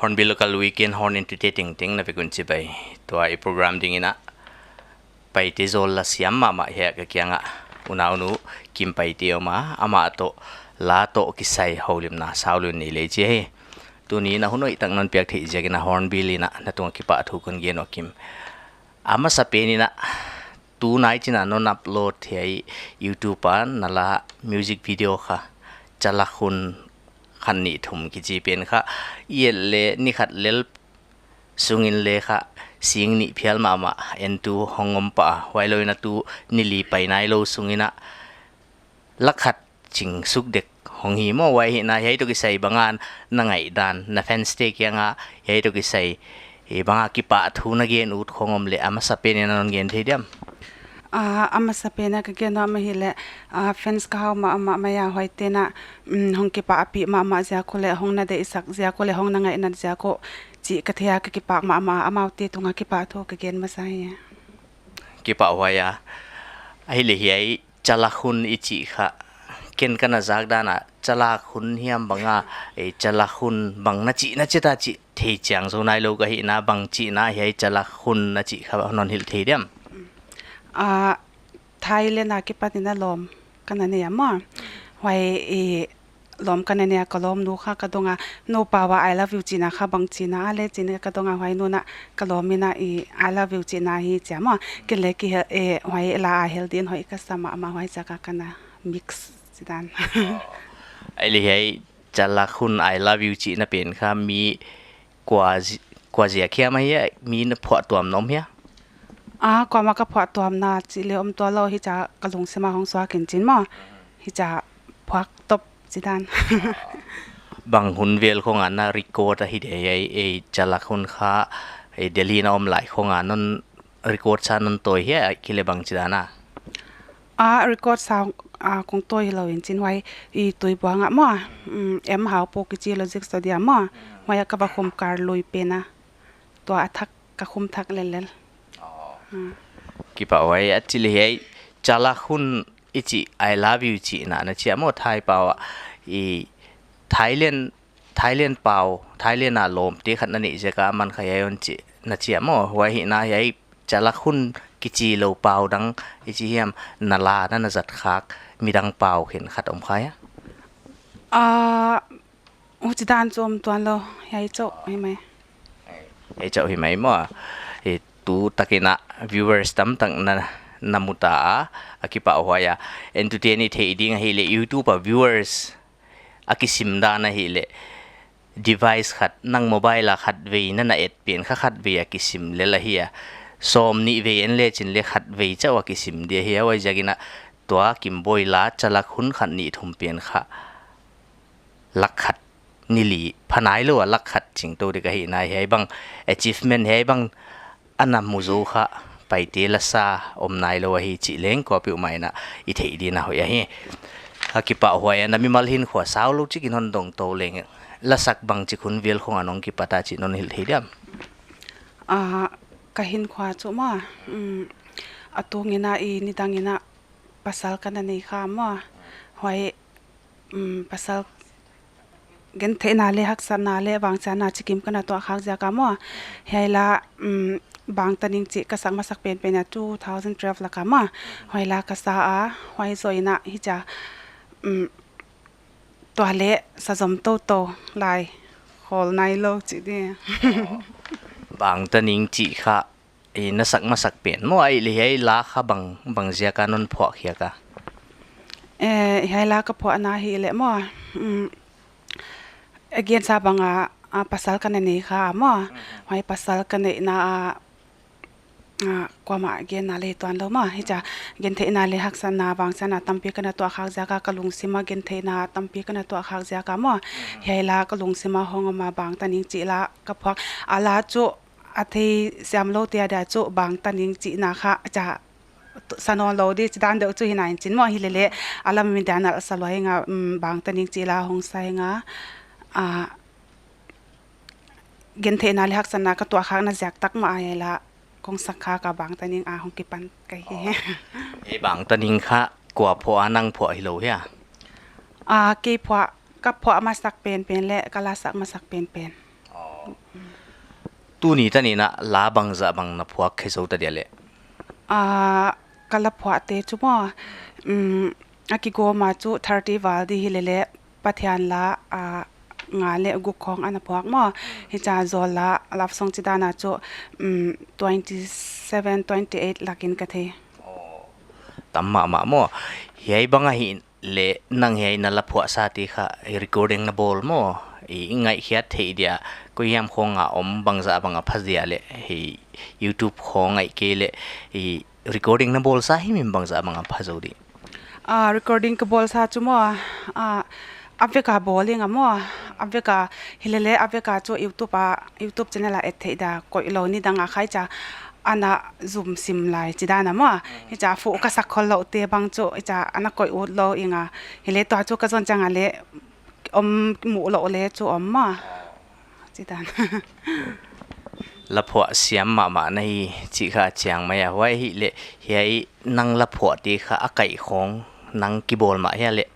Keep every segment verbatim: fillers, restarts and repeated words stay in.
Hornbill Local Weekend Horn in tute tengteng na vek un chibai. Tua i program ding in a Paite zawl la siam mahmah hiai ka kiang a unaunu Kim Paite om a, amah toh la toh kisai houlimna saulun nei lei chi hi. Tuni in a hun hoih tak non piak theih ziak in a Hornbill in a na tung a kipahthu kon gen uh Kim. A masapen in a tunai chin a non upload hiai YouTube a na la music video kha Chalak Hun khat nih thum kichi pen kha i et leh ni khat lel sung in leh kha sing nih phial mahmah entu hong om pah a, huai lou in a tu ni li pai nailou sung in a lak khat ching suk dek hong hi maw. Huai hi in a hiai toh kisai bang a na ngaihdan, na fans te kiang a hiai toh kisai bang a kipahthu na gen ut khong om leh a masapen in a non gen thei diam? A masapen a ka gen uh mah hi leh, fans ka hau mahmah mai a, huaite'n a hong kipahpih mahmah ziak uh leh, hong na deihsak ziak uh leh, hong na ngaihnat ziak uh chih ka theih a ka kipak mahmah a, amaute tung a kipahthu ka gen masa hi. Kipahhuai a. Ahihleh hiai Chalak Hun i chih kha ken ka na zak dan a Chalak Hun hiam bang a, Chalak Hun bang na chihna chih ta chih thei chiang zou nailou ka hi in a, bang chihna hiai Chalak Hun na chih kha non hilh thei diam? Thailand a kipan in a lawm ka na nei a maw. Huai lawm ka na nei a, ka lawmnu kha ka dong a, nupa ua I love you chihna kha bang chihna a leh chin ka dong a, huai nu'n a ka lawm in a I love you chihna hi chi a maw. Ken leh kihel, huai la a hel ding hoih ka sa mahmah, huaiziak a ka na mix chidan. Ahihleh hiai Chalak Hun I love you chihna pen kha mi kua ziak hiam ahi a, mi na phuahtuam na om hia? Kuamah ka phuahtuamna chih leh om tuanlou, hichia ka lungsim a hong suak in chin maw, hichia phuak top chidan. Bang hun vel khong a na record ahi de hiai Chalak Hun kha, Delhi na om lai khong a non record sa non tawi hia, ahihkeileh bang chidan a? Record sa kong tawi hilou in chin, huai Tuibuang a maw, M Haupu kichi Logic Studio maw, huai a ka va khum kar lui pen a, tua a thak ka khum thak lellel. Kipahhuai a. Ahihleh hiai Chalak Hun i chih I love you chihna na chi a maw, Thai pau a, Thailand Thailand pau, Thailand a lawmte khat na neih ziak a aman kha hiai hon chih na chi a maw. Huai hi in a hiai Chalak Hun kichi lou pau dang i chi hiam, na la na na zat khak midang pau khenkhat om kha hia? Huchidan chu om tuanlou, hiai chauh hi mai. Hiai chauh hi mai maw. Tu tak in a viewers tamtak na mu ta a, a kipahhuai a. Entute in i theih ding ahihleh YouTube a viewers a kisim dan ahihleh device khat, nang mobile a khatvei na na et pen kha khatvei a kisim lel ahi a. Sawmnih vei en lechin leh khatvei chauh a kisim di ahi a, huaiziak in a tua Kimboi la Chalak Hun khat nih thum pen kha lak khat ni li pha nailou a lak khat ching tou dek ahi in a, hiai bang achievement, hiai bang a na mu zou kha Paite lasa om nailou ahi chih leng kuapeuhmah in a i theih ding a hoih ahi. A kipahhuai a, na mimal hinkhua saulou chik in hon dong tou leng, lasak bangchik hun vel khong a nong kipat a chih non hilh thei diam? Ka hinkhua chu maw, a tung in a i nidang in a pasal ka na nei kha maw, huai pasal gentheihna leh haksatna leh vangsiatna chikim ka na tuah khak ziak a maw. Hiai la Bangtaning chih ka sak masak penpen a two thousand twelve lak a maw, huai la ka sa a, huai zoh in a hichia tua leh sa zom toutou lai, khawl nailou chih di. Bangtaning chih kha na sak masak pen maw, ahihleh hiai la kha bang, bang ziak a non phuah khiak a? Hiai la ka phuahna ahihleh maw, a gensa bang a pasal ka na nei kha maw, huai pasal ka neihna a kuamah genna lei tuanlou maw, hichia gentheihna leh haksatna vangsiatna tampi ka na tuah khak ziak a, ka lungsim a gentheihna tampi ka na tuah khak ziak a maw, hiai la ka lungsim a hong om a, Bangtaning chih la ka phuak a. La chu a theisiam loute a dia chu Bangtaning chihna kha cha sa nawnlou di chidan deuh chu hi in a, in chin maw, hileleh a lam mi dia nalh sa lua hi nga, Bangtaning chih la hong sa hi nga, gentheihna leh haksatna ka tuah khakna ziak tak mah ahi la kong sak khak a, Bangtaning a hong kipan ka hi. Bangtaning kha kua phuah a, nang phuah hilou hia? Kei phuah, ka phuah masak penpen leh ka lasak masak penpen. Tuni tan in la bangzah bang na phuak khe zou ta dia leh? Ah, ka la phuahte chu maw, um, a kigawm a chu thirty val di hi lele, Pathian la, ah, nga leh guk khawng ana phuak maw. Hichia zawl la, love song chi dan a chu, um, twenty seven, twenty eight lak in ka thei. Tam mahmah maw. Hiai bang ahi leh nang hiai na la phuahsa te kha recording na bawl maw? I, i ngaihkhiat theih dia, koi hiam khawng a om, bangzah bang a pha dia leh, hi YouTube khawng ahihkeileh, i recording na bawlsa himhim bangzah bang a pha zou di? Ah, recording ka bawlsa chu maw, ah, a vek a bawl ing a maw, a vek a hi lele, a vek a chu YouTube a, YouTube channel a et theih dia, koih lou ni dang a khai chia ana zum sim lai chi dan a maw. Hichia phuh ka sak khol lou te bang chu hichia ana koih ut lou ing a. Hi leh tua chu ka zon chiang a leh om mu lou leh chu om maw. Chi dan. La phuah siam mahmah na hi chih kha chiang mai a, huai hi leh hiai nang la phuah te kha a kaih khawng nang kibawl mah hia leh?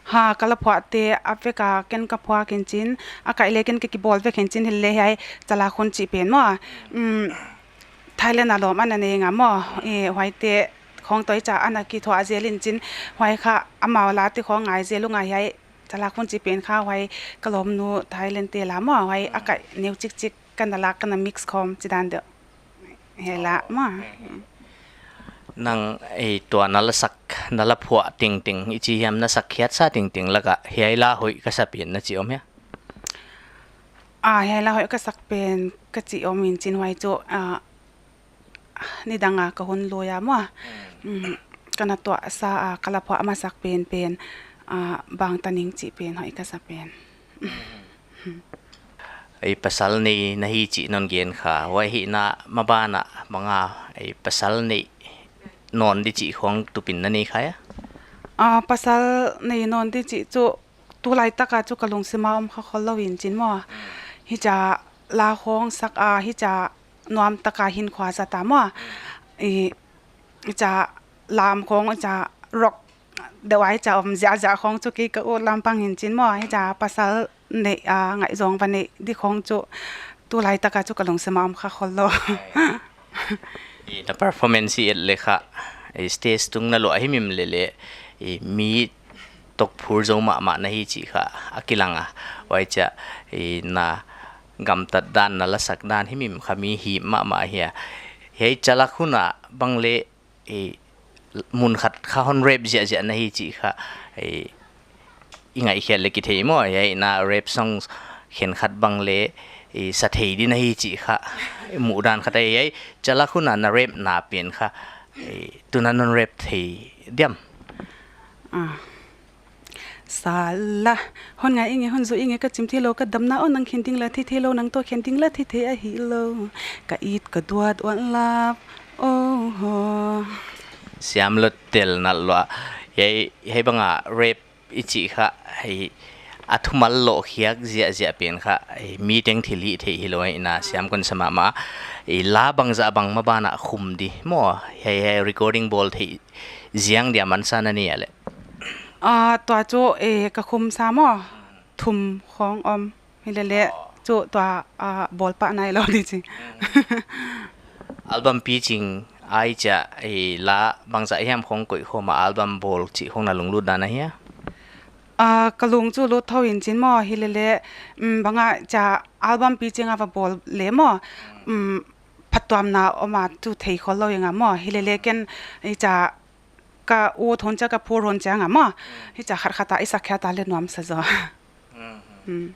Ha, ka la phuahte a vek a ken ka phuak in chin, a kaih leh ken ka kibawl vek in chin hi leh hiai Chalak Hun chih pen maw. Um, Thailand a lawm ana nei ing a maw. Eh, huaite khawng toh chia ana kithuah zel in chin, huai kha amau la te khawng ngai zel ung a, hiai Chalak Hun chih pen kha huai ka lawmnu Thailand te la maw, huai a kaih neu chikchik ka na lak ka na mix khawm chi dan deuh. Hiai la maw. Nang, eh, tua na la sak, na la phuah tengteng, i chi hiam, na sak khiatsa tengteng lak a hiai la hoih ka sa pen na chi om hia? Ah, hiai la hoih ka sak pen ka chi om in chin huai chu, ah, ni dang a ka hun lui a maw. Mm, ka na tuahsa a, ka la phuah masak pen pen, ah, Bang Taning chih pen hoih ka sa pen. I pasal nei na hi chih non gen kha, huai hi na maban a bang a, i pasal nei nawn di chih khawng tup in na nei kha hia? Ah, pasal nei nawn di chih chu tulai tak a chu ka lungsim a om kha khol lou in chin maw. Hichia la khawng sak a, hichia nuam tak a hinkhua zat a maw. I, hichia lam khawng, hichia rock deuh a hichia om ziahziah khawng chu kei ka ut lam pang in chin maw. Hichia pasal nei a, ngaihzawng va nei di khawng chu tulai tak a chu ka lungsim a om kha khol lou. I na performance i et leh kha, i stage tung na luah himhim leh leh, i mi tokphur zou mahmah na hi chih kha a kilang a. Huai chia, i na gamtat dan, na la sak dan himhim kha mi hih mahmah hia. Hiai Chalak Hun a bang leh, i mun khat kha hon rap ziahziah na hi chih kha, i, i ngaihkhiat leh kithei maw, hiai na rap songs khenkhat bang leh, i sa thei di na hi chih kha, i muhdan khat ahi. Hiai Chalak Hun a na rap na pen kha, i, tuna non rap thei diam? Ah. Sala, hon ngai inge, hon zu inge, ka chim thei lou, ka damna aw nang khen ding la thei thei lou, nang toh khen ding la thei thei ahi lou. Ka it ka duat uan lap, oh ho. Siam lou tel nal lou a. Hiai, hiai bang a rap i chih kha, hiai a thumal lou khiak ziahziah pen kha, hiai mi teng thil hih theih hilou in a siam kon sa mahmah. I la bangzah bang maban a khum di maw, hiai, hiai recording bawl theih ziang dia mansa na nei a leh? Ah, tua chu, eh, ka khum sa maw, thum khawng om. Hi leh leh chu tua, ah, bawl pah nai lou di chi. Album pi ching ai chia, eh, la bangzah hiam khawng koih khawm a album bawl chih khawng na lunglut dan ahia? Ah, ka lung chu lut thou in chin maw, hi leh leh, um, bang a chia album pi ching a va bawl leh maw, um, phattuamna om a chu thei khol lou ing a maw, hi leh leh ken hichia ka ut hun chia, ka phur hun chiang a maw, hichia khat khat a i sak khiat a leh nuam sa zaw. Hmm.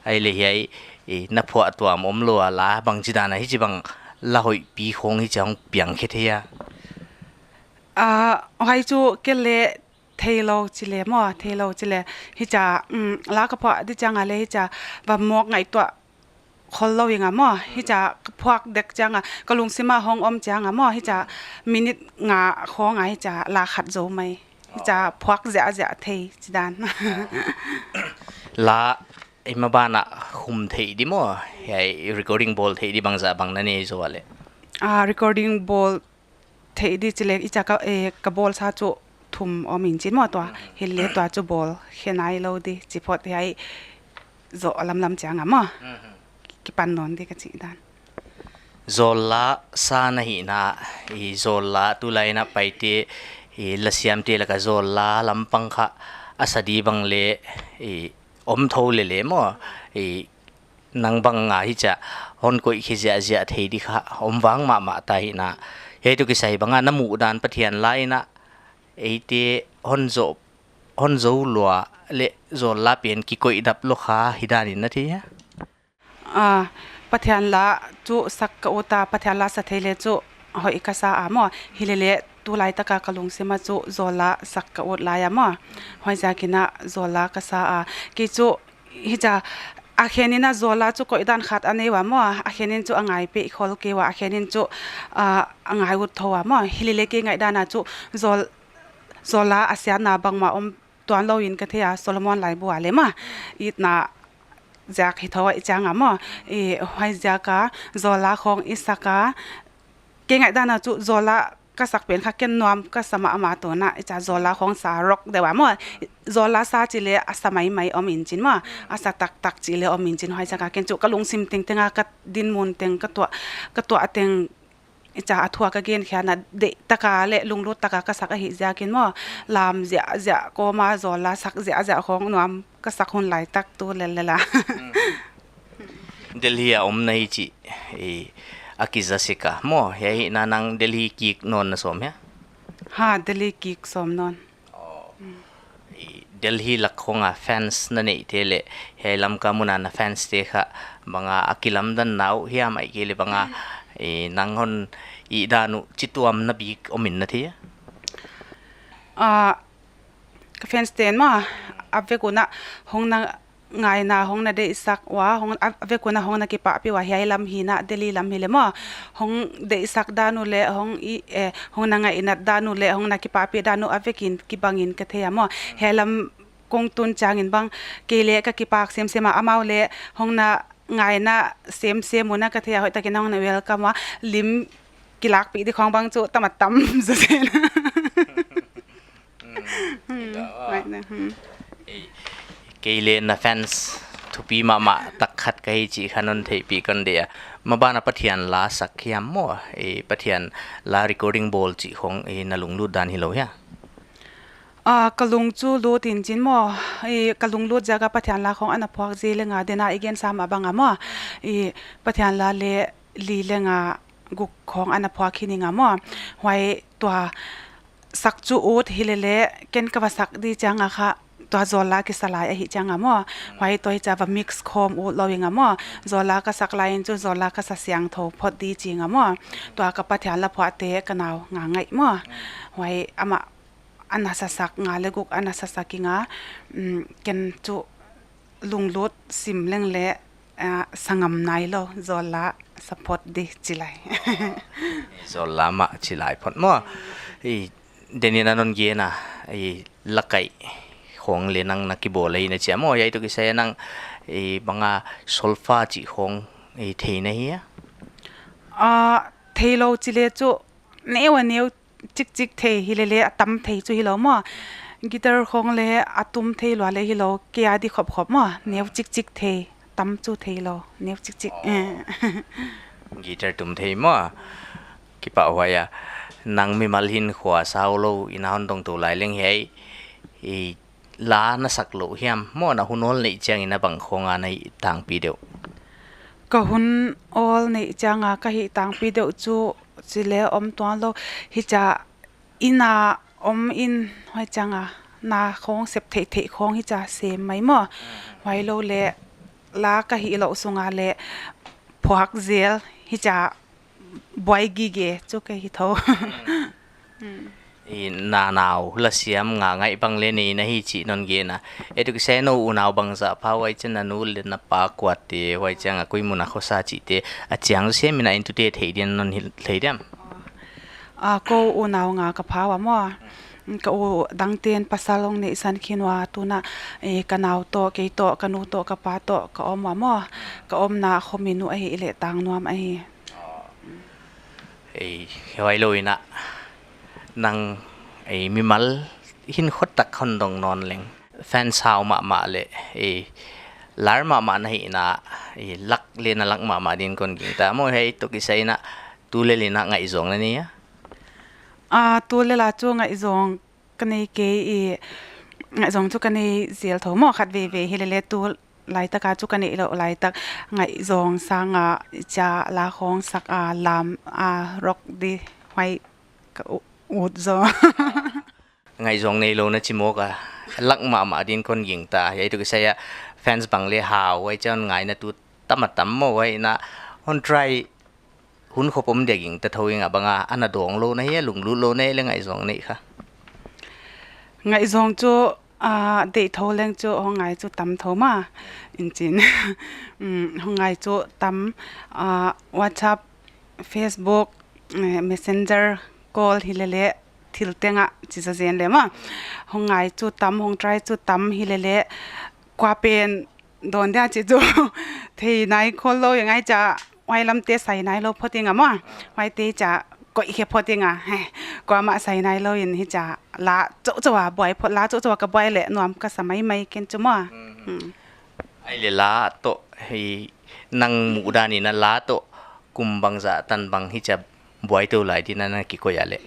Ai leh hiai, i, na phuah tuam om lou a la bangchi dan a hichibang la hoih pi khawng hichia hong piang khe thei a? Ah, huai chu kei leh thei lou chi leh maw, thei lou chi leh. Hichia, um, la ka phuah di chiang a leh hichia va mawk ngaihtuah khol lou ing a maw. Hichia ka phuak dek chiang a, ka lungsim a hong om chiang a maw. Hichia minute nga khawng a hichia la khat zou mai. Hichia phuak ziahziah thei chi dan. La, i maban a khum theih di maw, hiai recording bawl theih di bangzah bang na nei zou a leh? Ah, recording bawl theih di chi leh, hichia ka, eh, ka bawl sa chu thum om in chin maw tua. Hi leh tua chu bawl khe nai lou di, chi phot hiai zoh lamlam chiang a maw. Kipan nawn di ka chih dan. Zawlla sa na hihna, i zawlla tulai in a Paite, i lasiamte laka zawlla lampang kha a sa di bang le, i om thou lele maw, i nang bang a hichia hon koih khe ziahziah thei di kha om vang mahmah ta hihna. Hiai toh kisai bang a na muhdan Pathian la in a eite hon zoh, hon zou lua le zawlla pen kikoih dap lou kha hi dan in na thei hia? Ah, Pathian la chu sak ka ut a, Pathian la sa thei le chu hoih ka sa a maw. Hilele tulai taka ka lungsim a chu zawlla sak ka ut lai a maw. Huaiziakin a zawlla ka sa a. Kei chu hichia a khen in a zawlla chu koih dan khat a nei ua maw. A khen in chu a ngai peh khol kei ua, a khen in chu, ah, a ngai ut thou a maw. Hilele kei ngaihdan a chu zawl, zawlla a siatna bangmah om tuan lou in ka thei a, Solomon laibu a le maw. Itna ziak hi thou a i chiang a maw. I huaiziak a zawlla khong i sak a. Kei ngaihdan a chu zawlla ka sak pen kha ken nuam ka sa mahmah tuan a, i chia zawlla khong sa rok deuh a maw. Zawlla sa chih le a sa maimai om in chin maw. A sa taktak chih le om in chin, huaiziak a ken chu ka lungsim tengteng a ka dinmun teng ka tuah, ka tuah teng i chia a thu a ka gen khia na deih taka le lunglut taka ka sak ahih ziakin maw. Lam ziahziah kawm a zawlla sak ziahziah khong nuam ka sak hun lai tak tu lel lela. Delhi a om na hi chih, i, a kiza sik a maw. Hiai hihna nang Delhi kik nawn na sawm hia? Ha, Delhi kik sawm nawn. Oh. I Delhi lak khong a fans na neihte le hiai Lamka mun a na fans te kha bang a a kilamdan na uh hiam, ahihkeileh bang a, i nang hon i dan uh chituamna bik om in na thei hia? Ah, ka fans ten maw, a vek un a hong na ngaihna, hong na deihsak ua, hong a, a vek un a hong na kipahpih ua, hiai lam hi na, Delhi lam hi le maw. Hong deihsak dan uh le, hong i, eh, hong na ngaihnat dan uh le, hong na kipahpih dan uh a vekin kibang in ka thei a maw. Hiai lam kong tun chiangin bang, kei le ka kipak semsem a, amau le hong na ngaihna semsem un a ka thei a, hoihtakin hong na welcome ua, lim kilakpih di khong bang chu tam a tam zaw zen. Hmm, hmm, ngaihna, hmm. Eh, kei le na fans thupi mahmah tak khat ka hi chih kha non theihpih kon deih a. Maban a Pathian la sak hiam maw, eh, Pathian la recording bawl chih khong, eh, na lunglut dan hilou hia? Ah, ka lung chu lut in chin maw, eh, ka lunglut ziak a Pathian la khong ana phuak zel leng a, den a i gen sam a bang a maw, eh, Pathian la le li leng a guk khong ana phuak hi ning a maw. Huai tua sak chu ut hilele ken ka va sak di chiang a kha tua zawlla kisa lai ahih chiang a maw. Huai tua hichia va mix khawm ut lou ing a maw. Zawlla ka sak lai in chu zawlla ka sa siangthou phot di ching a maw. Tua ka Pathian la phuahte ka nau nga ngaih maw. Huai amah ana sa sak, nga le guk ana sa sak ing a, mm, ken chu lunglut sim leng le, ah, sa ngam nailou, zawlla sa phot di chi lai. Zawlla mah chi lai phot maw. I, den in a non gen a, i, lakaih khong le nang na kibawl lai na chi a maw, hiai toh kisai a nang, i, bang a solfa chih khong, i, thei na hia? Ah, theilou chi le chu neu a neu chikchik thei hilele a tam thei chu hilou maw. Guitar khong le a tum thei lua le hilou, kei a di khopkhop maw, neu chikchik thei, tam chu theilou, neu chikchik. Oh. Eh. Guitar tum thei maw. Kipahhuai a. Nang mimal hinkhua sau lou in a hon dong tou lai leng hiai, i, la na sak louh hiam maw, na hun awl neih chiangin a bang khong a na hih tangpi deuh? Ka hun awl neih chiang a ka hih tangpi deuh chu chi le om tuan lou, hichia inn a om in, huai chiang a na khong sep theihtheih khong hichia sem mai maw. Huai lou le la ka hih louh sung a le phuak zel hichia buai gige chu ka hi thou. Hmm. I, na nau lasiam nga ngaih bang le nei na hi chih non gen a. Etuk se nou unau bangzah pha, huai chiang na nu le na pa kuate, huai chiang a koi mun a khosa chihte, a chiang sem in a entute thei di'n non hilh thei diam? Ah, kou unau nga ka pha ua maw. Ka u dangte'n pasal hong neihsan khin ua, tuna, eh, ka nau toh, kei toh, ka nu toh, ka pa toh ka om ua maw. Ka omna khomin uh ahi le Tangnuam ahi. Ei, huai lou in a, nang, ei, mimal hinkhua tak hon dong nawn leng. Fan sau mahmah le, ei, lar mahmah na hihna, i lak leh na lak mahmah din kon gingta maw, hiai toh kisai in a tulel in a ngaihzawng na nei a? Ah, tulel a chu ngaihzawng ka nei kei, i ngaihzawng chu ka nei zel thou maw, khatveivei hilele tu laitak a chu ka neih louh laitak ngaihzawng sang a chia la khawng sak a lam a rock di huai ka u-, ut zaw. Ngaihzawng neilou na chi mawk a, lak mahmah din kon gingta. Hiai toh kisai a fans bang leh hau, huai chiang ngaihna tu tam a tam maw, huai in a hon try hun khop om dia gingta thou ing a, bang a ana dawng lou na hia, lunglut lou na hia leh ngaihzawng neih kha? Ngaihzawng chu, ah, deih thou leng chu hong ngai chu tam thou mah. In chin. Mm, hong ngai chu tam, ah, WhatsApp, Facebook, eh, Messenger, call hilele thil teng a chi zazen le maw. Hong ngai chu tam, hong try chu tam hilele kua pen dawn dia chih chu thei nai khollou ing, huai chia huai lam te sai nailou phot ing a maw. Huai te chia koih khe phot ing a. He, kuamah sai nailou in hichia la chauhchauh a buai phot, la chauhchauh a ka buai leh nuam ka sa maimai ken chu maw. Hmm. Ahihleh la toh, hei, nang muhdan in a la toh kum bangzah tan bang hichia buai tou lai din a na kikoih a leh?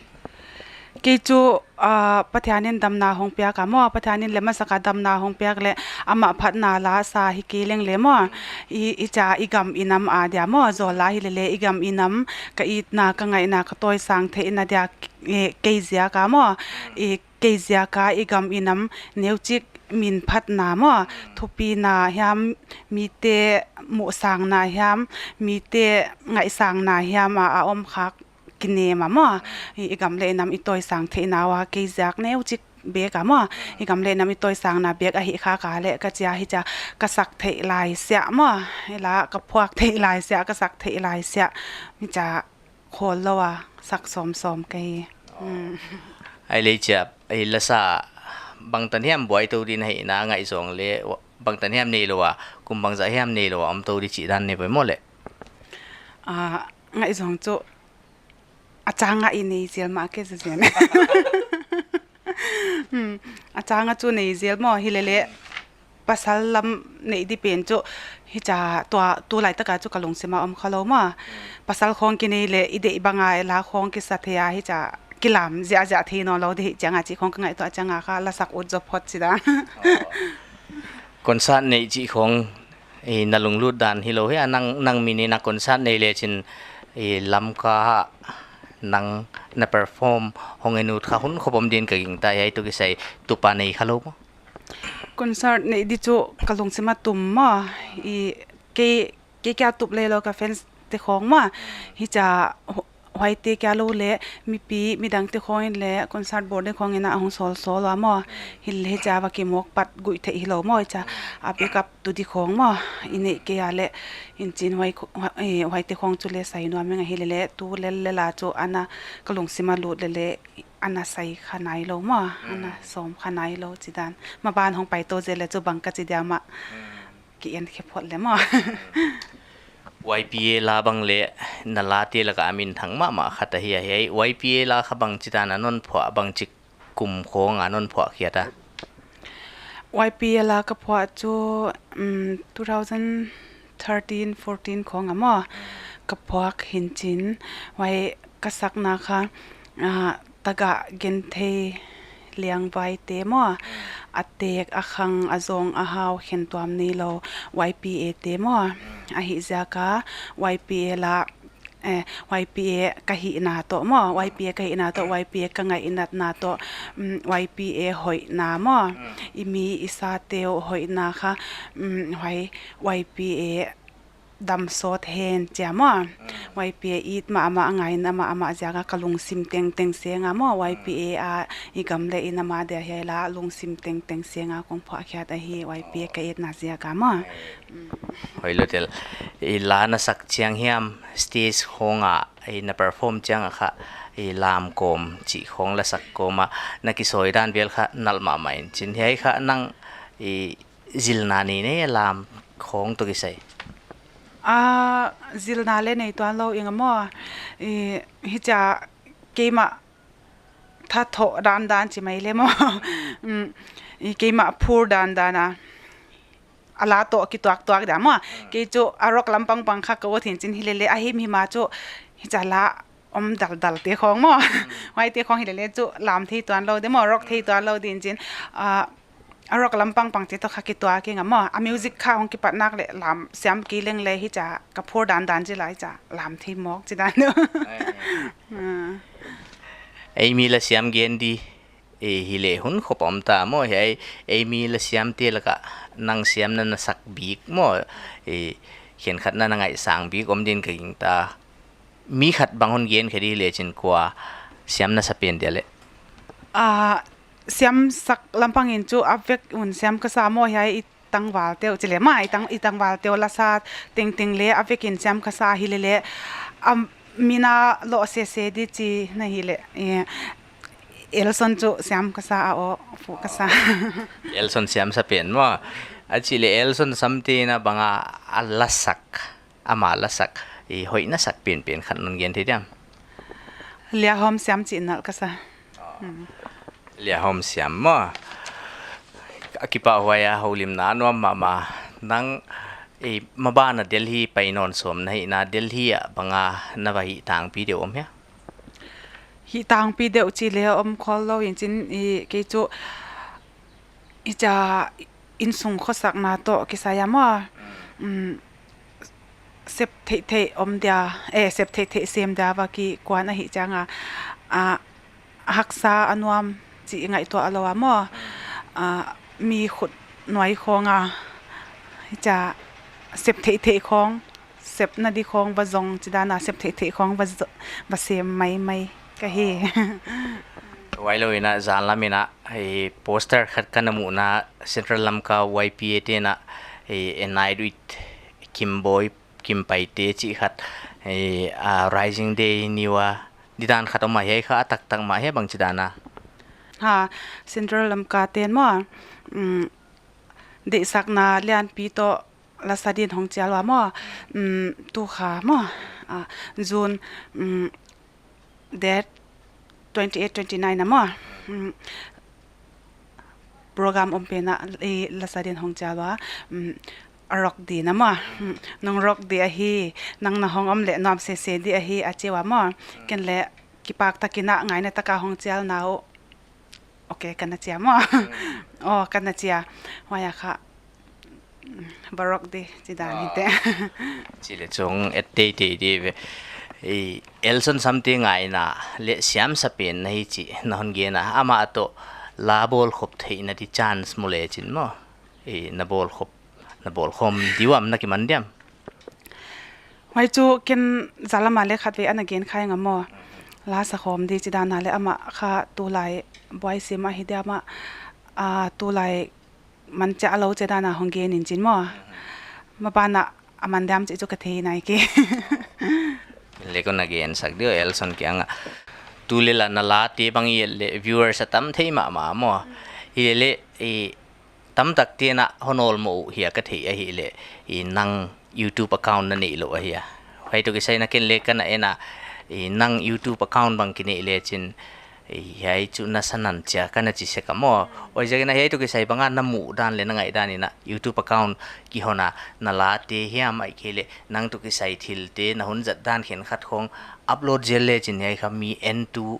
Kei chu, ah, Pathian in damna hong piak a maw, Pathian in leh masak a damna hong piak leh amah phatna la sa hi kei leng le maw. I, i chia i gam i nam a dia maw, zawl la hilele i gam i nam ka itna, ka ngaihna, ka tawisang theihna dia, eh, kei ziak a maw. I kei ziak a i gam i nam neuchik min phatna maw, thupina hiam, mite muhsangna hiam, mite ngaihsangna hiam a, a om khak kinem a maw. I, i gam leh i nam i tawisang theihna ua kei ziak neuchik bek a maw. I gam leh nam i tawisangna bek a hih khak a leh ka chia hichia ka sak theih lai siah maw. I la ka phuak theih lai siah, ka sak theih lai siah. Hichia khollou a sak sawmsawm ka hi. Hmm. Ahihleh chia, i la sa bangtan hiam buai tou din a hihna ngaihzawng leh, bangtan hiam neilou a, kum bangzah hiam neilou a om tou di chih dan nei poimoh leh? Ah, ngaihzawng chu a chang a i nei zel mah kei zazen. Hmm, a chang a chu nei zel maw, hilele pasal lam neih di pen chu hichia tua tu laitak a chu ka lungsim a om khalou maw. Pasal khawng kinei leh i deih bang a la khawng kisa thei a, hichia kilam ziahziah thei nawnlou di hi chiang a chih khawng ka ngaihtuah chiang a kha la sak ut zaw phot chi dan. Concert neih chih khawng, i, na lunglut dan hilou hia, nang, nang min in a concert nei lechin, i, Lamka ah nang na perform hong en ut kha hun khop om din ka gingta, hiai toh kisai tup a nei khalou maw? Concert neih di chu ka lungsim a tum maw, i, kei, kei kia tup lelou ka fans te khawng maw, hichia hu-, huaite kia lou leh mipi midang te khawng in leh concert board te khawng in a hong sawlsawl ua maw, hilele hichia va kimawk pat guih theih hilou maw, hichia a backup tu di khawng maw, i neih kei a leh in chin huai khu-, hua-, eh, huaite khawng chu leh sai nuam ing a, hilele tu lellel a chu ana ka lungsim a lut lele ana sai kha nailou maw, ana sawm kha nailou chi dan. Maban hong pai tou zel leh chu bang ka chi dia mah. Ki en khe phot le maw. Y P A la bang leh na late lak a a minthang mahmah khat ahi a, hiai Y P A la kha bangchi dan a non phuah, bangchi kum khawng a non phuah khiat a? Y P A la ka phuah chu, um, two thousand thirteen fourteen khawng a maw ka phuak hi'n chin, huai ka sakna kha, ah, tagah genthei liangvaite maw, a tek, a khang, a zawng, a hau, khentuam neilou Y P A te maw. Ahihziak a Y P A la, eh, Y P A ka hihna toh maw, Y P A ka hihna toh, Y P A ka ngaihnatna toh, mm, Y P A hoihna maw, i mi i sate uh hoihna kha, mm, huai Y P A dam sawt hen chia maw. Y P A it mahmah, ngaihna mahmah ziak a ka lungsim tengteng seng a maw, Y P A a i gam leh i nam a dia hiai la lungsim tengteng seng a kong phuah khiat ahi, Y P A ka itna ziak a maw. Hoihlou tel. I la na sak chiang hiam, stage khawng a i na perform chiang a kha, i lam kawm chih khawng la sak kawm a na kisawi dan vel kha nalh mahmah in chin, hiai kha nang i zilna nei nei a lam khawng toh kisai? Ah, zilna leh nei tuanlou ing a maw. I, hichia keimah thathoh dandan chi mai le maw. Mm, i keimah phur dandan a, a la toh kituaktuak dia maw. Kei chu a rock lampang pang kha ka ut hi'n chin hilele a himhim a chu hichia la om daldal te khong maw. Huaite khong hilele chu lam thei tuan lou di maw, rock thei tuan lou di'n chin, ah, a rock lampang pang te toh kha kituak ing a maw. A music kha hong kipat nak leh lam siam kei leng leh hichia ka phur dandan chi lai chia lam thei mawk chi dan uh. Ah. Ei mi la siam gen di, eh, hileh hun khop om ta maw, hiai ei mi la siam te laka nang siamna na sak bik maw, eh, khenkhat na na ngaihsang bik om di'n ka gingta. Mi khat bang hon gen khe di leh chin kua siam na sa pen dia leh? Ah, siam sak lampang in chu a vek un siam ka sa maw, hiai i tangval te uh chi leh maw, i tang, i tangval te uh la sa tengteng leh a vek in siam ka sa hilele, am, mi na lo sese di chi na hileh, eh, Elson chu siam ka sa a aw, fu ka sa. Elson siam sa pen maw. A chi leh Elson Samte na banga a la sak, ama la sak, i hoih na sak penpen khat non gen thei diam? Liahom siam chi nal ka sa. Hmm. Liahom siam maw. A kipahhuai a houlimna nuam mahmah. Nang, eh, maban a Delhi pai nawn sawm na hihna, Delhi ah banga na va hih tangpi deuh om hia? Hih tangpi deuh chi leh om khol lou in chin, i, kei chu hichia insung khosakna toh kisai a maw. Mm, sep theihtheih om dia, eh, sep theihtheih sem dia va kikuan ahih chiang a, ah, haksa a nuam chi ngaihtuah lou a maw. Ah, mi khut nuai khong a hichia sep theihtheih khong, sepna di khong va zong chi dan a sep theihtheih khong va zo-, va sem maimai ka hi. Huailou in a zan lam in a, eh, poster khat ka na muhna Central Lamka Y P A te na, eh, Unite with Kimboi, Kimpai te chi khat, eh, a Rising Day ni ua, di dan khat om a, hiai kha a taktak mah hia bang chi dan a? Ha, Central Lamka ten maw, mm, deihsakna lianpi toh la sa di'n hong chial ua maw, mm, tu kha maw, ah, June, mm, date twenty eight, twenty nine a maw. Mm, program om pen a, eh, la sa di'n hong chial ua, mm, a rock di na maw. Mm, nang rock di ahi, nang na hong om leh nuam sese di ahi a chi ua maw. Ken leh kipak takin a ngaihna taka hong chial na uh. Ok, ka na chi a maw. Mm. Oh, ka na chi a. Huai a kha, mm, va rock di, chi dan hi te. Ah. Chi leh chung et teitei di ve. I, Elson Samte ngaihna leh siam sa pen na hi chi na hon gen a. Amah toh la bawl khop theihna di chance mu leh chin maw. I, na bawl khop, na bawl khawm di uam na kiman diam? Huai chu ken zan lam a leh khatvei ana gen kha ing a maw. La sa khawm di chi dan a leh amah kha tulai buai sim ahi dia maw, ah, tulai man chia lou chi dan a hong gen in chin maw. Maban a a man diam chi chu ka thei nai kei. Leh kon na gen sak di uh Elson kiang a. Tu leh la na la te bang i et leh viewers a tam thei mahmah maw. Hilele, eh, tamtak te'n a hon awlmoh uh hia ka thei ahihleh, i nang YouTube account na neih louh ahia? Huai toh kisai in a ken leh ka na en a, i nang YouTube account bang kineih leh chin, i hiai chu na sa nan chia ka na chi sek a maw. Huaiziakin a hiai toh kisai bang a na muh dan leh na ngaih dan in a YouTube account kihon a na la te hiam ahihkeileh nang toh kisai thil te na hun zat dan khenkhat khong upload zel leh chin hiai kha mi entu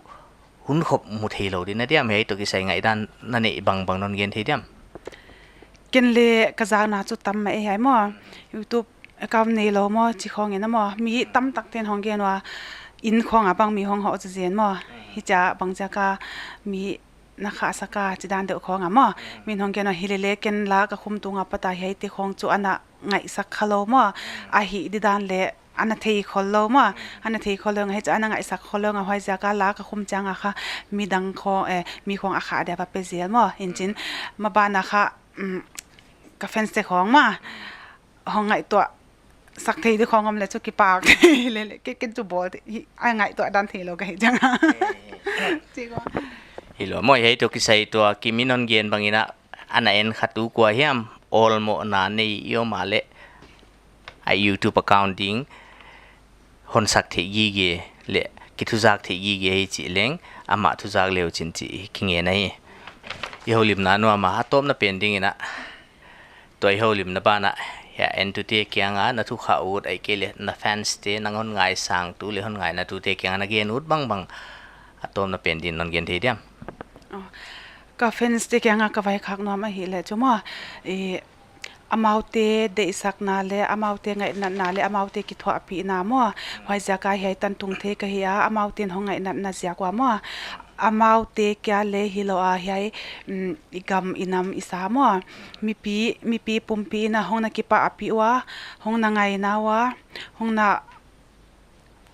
hun khop mu thei lou di na diam, hiai toh kisai ngaihdan na neih bangbang non gen thei diam? Ken leh ka zakna chu tam mah e hiai maw. YouTube account nei lou maw chi khong in a maw. Mi tamtak te'n hong gen ua, inn khong a bang mi hong hoh zenzen maw. Hichia bang ziak a mi na khahsak a chi dan deuh khong a maw. Mi'n hong gen ua hilele ken la ka khum tung a pat a hiaite khong chu ana ngaihsak kha lou maw. Ahih di dan leh ana thei khol lou maw, ana thei khol lou ngal, hichia ana ngaihsak khol lou ngal, huaiziak a la ka khum chiang a kha midang khong, eh, mi khong a khah dia va pe zel maw, in chin, maban a kha, mm, ka fans te khong maw, hong ngaihtuah sak thei di khong om leh chu kipak, lele, ke, ken chu bawl di, hi, a ngaihtuah dan thei lou ka hi chiang a. Chi ko. Hilou maw, hiai toh kisai tua, Kim in hon gen bang in a, ana en kha tu kua hiam, awlmohna nei i om a leh, a YouTube account ding hon sak theih gige leh kithuzak theih gige hi chih leng amah thuzak leu chin chih kingen ahi. I houlimna nuam a, a tawpna pen ding in a, Tua i houlimna banah, hiai entute kianga na thu kha ut ahihkeileh na fans te nang hon ngaisang tu leh hon ngaina tute kianga na gen ut bangbang a tawpna pen din non gen thei diam? Oh, ka fans te kianga ka vaikhak nuam ahihleh chu maw, i, amaute deihsakna leh, amaute ngaihnatna leh, amaute kithuahpihna maw. Huaiziak a hiai tan tung thei ka hi a, amaute'n hong ngaihnatna ziak ua maw. Amaute kia leh hilou a hiai, mm, i gam i nam i sa maw. Mipi, mipi pumpi in a hong na kipahpih ua, hong na ngaina ua, hong na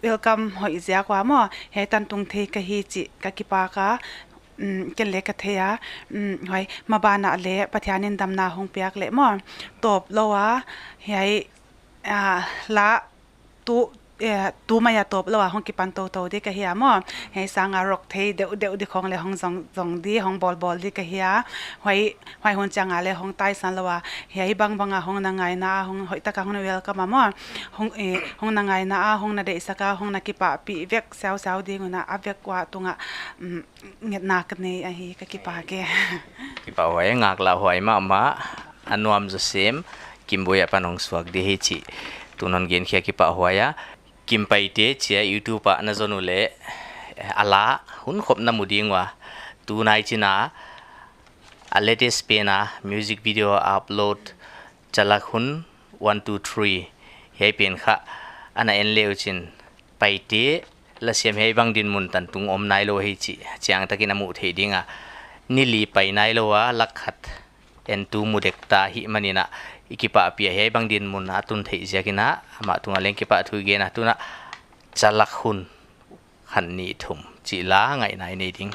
welcome hoih ziak ua maw. Hiai tan tung thei ka hi chih ka kipak a, mm, ken leng ka thei a, mm, huai maban ah leng Pathian in damna hong piak leh maw. Tawplou a, hiai, ah, la tu, eh, tu mai a tawplou a hong kipan toutou di ka hi a maw. Hiai sanga rock thei deuhdeuh di khong leng hong zong, zong di, hong bawlbawl di ka hi a. Huai, huai hun chiang a leng hong taisan lou a. Hiai bangbang a hong na ngaina a, hong hoihtak a hong na welcome a maw. Hong, eh, hong na ngaina a, hong na deihsak a, hong na kipahpih vek siausiau ding un a, a vek ua tung a, mm, ngetna ka nei ahi, ka kipak e. Kipahhuai, ngaklahhuai mahmah, a nuam zaw sem, Kimboi apan hong suak di hi chih tu non gen khia kipahhuai a. Kim Paite chia YouTube ah na zon uleh, a la hun khop na mu ding ua. Tunai chin a, a latest pen a music video upload Chalak Hun one two three. Hiai pen kha ana en le uchin Paite lasiam hiai bang dinmun tan tung om nailou hi chih chiangtak in a muh theih ding a. Ni li pai nailou a, lak khat entu mu dek ta hi manin a, i kipahpih a hiai bang dinmun a tun theih ziak in a, amah tung a leng kipahthu i gen a, tun a Chalak Hun khat nih thum chih la ngaihna i nei ding.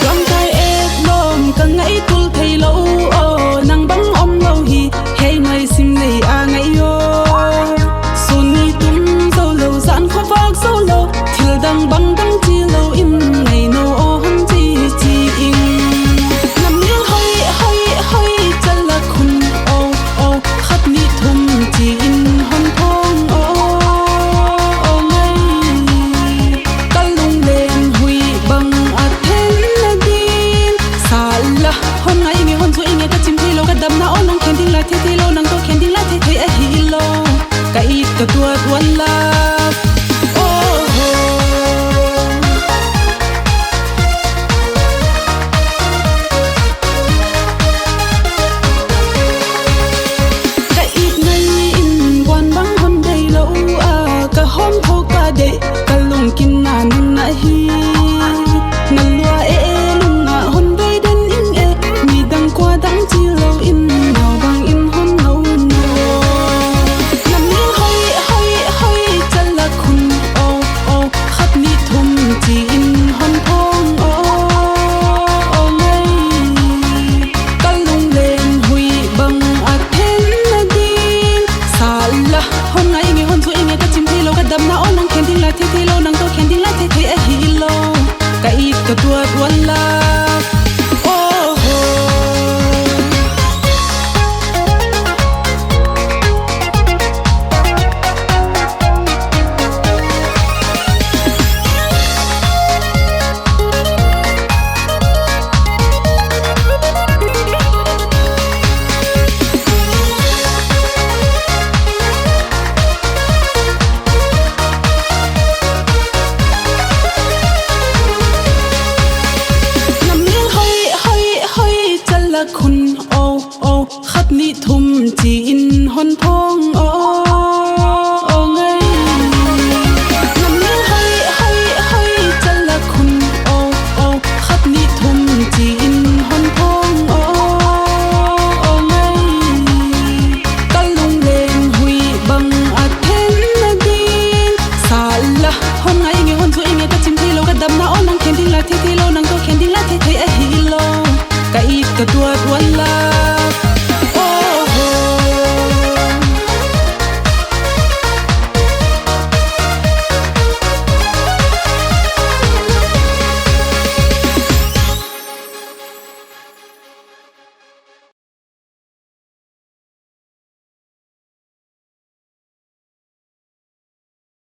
Lamkai et lawm ka ngaihtul theilou, aw, nang bang omlou hi, hei ngai sim lei a ngai aw. Sun ni tum zoulou, zan khovak zoulou, thil dang bang dang chilou in ngai nou aw hon chi chi in. Na mel hoih hoih hoih Chalak Hun aw, aw, khat nih thum chi in hon phong aw, aw ngai. Ka lunglen huih bang a then na din. Sala, hon ngai inge, hon zuih inge, ka chim theilou, ka damna aw nang khen ding lai thei theilou, nang toh khen ding lai thei thei ahilou. Ka it ka tuat one love. Oh ho. Ka it ngai in buan bang hon deih lou a, ka hawm thou ka deih, ka lungkim na nang na hi. Na lua e e lung a hon doi den in e, midang kua dang chilou in, nau bang in hon nou nou. Na mel hoih hoih hoih Chalak Hun aw, aw, khat nih thum chi in hon phong aw, aw ngai. Ka lunglen huih bang a then na din. Sala, hon ngai inge, hon zuih inge, ka chim theilou, ka damna aw nang khen ding lai thei theilou, nang toh khen ding lai thei thei ahilou. Ka it ka tuat one love. Oh ho. Na mel hoih hoih hoih Chalak Hun aw, aw, khat nih thum chi in hon phong aw, aw ngai. Na mel hoih hoih hoih Chalak Hun aw, aw, khat nih thum chi in hon phong aw, aw ngai. Ka lunglen huih bang a then na din. Sala, hon ngai inge, hon zuih inge, ka chim theilou, ka damna aw nang khen ding lai thei theilou, nang toh khen ding lai thei thei ahilou. Ka it ka tuat